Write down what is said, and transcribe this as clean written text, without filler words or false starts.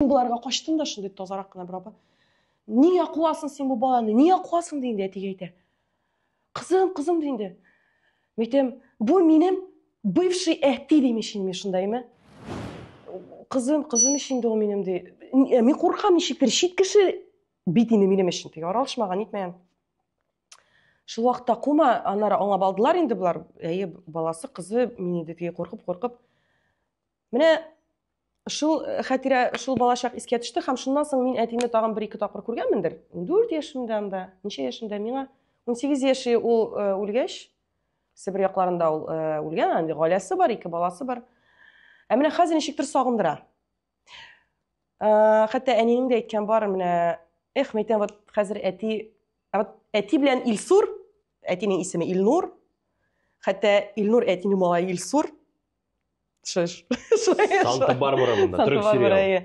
Боларга качтым да, шундый тазарак кына бер апа. Нигә куасың син бу баланы? Нигә куасың ди инде, әтигә әйтә. Кызым, кызым ди инде. Мин әйтәм, бу минем бывший әти дим ич инде мин шунда, әйме? Кызым, кызым ич инде ул минем ди. Мин куркам ничектер, чит кеше бит инде минем өчен, теге аралашмаган, нитмәгән. Шул вакытта кума, аннары аңлап алдылар инде болар. Әйе, баласы, кызы, мин инде теге куркып-куркып. Менә шул э, хәтирә, шул балачак искә төште һәм шуннан соң мин әтине тагын бер-ике тапкыр күргәнмендер. 14 яшемдә анда, ничә яшемдә миңа? 18 яше ул э, үлгәч, Себер якларында ул э, үлгән, анда гаиләсе бар, ике баласы бар. Ә менә хәзер ничектер сагындыра. Хәтта әнинең дә әйткән бар, менә, эх, мәйтәм, вот хәзер әти, ә вот әти белән Илсур, әтинең исеме Илнур, хәтта Илнур әтинең малае Илсур, Шеш. Санта-Барбара монда, төрек сериал.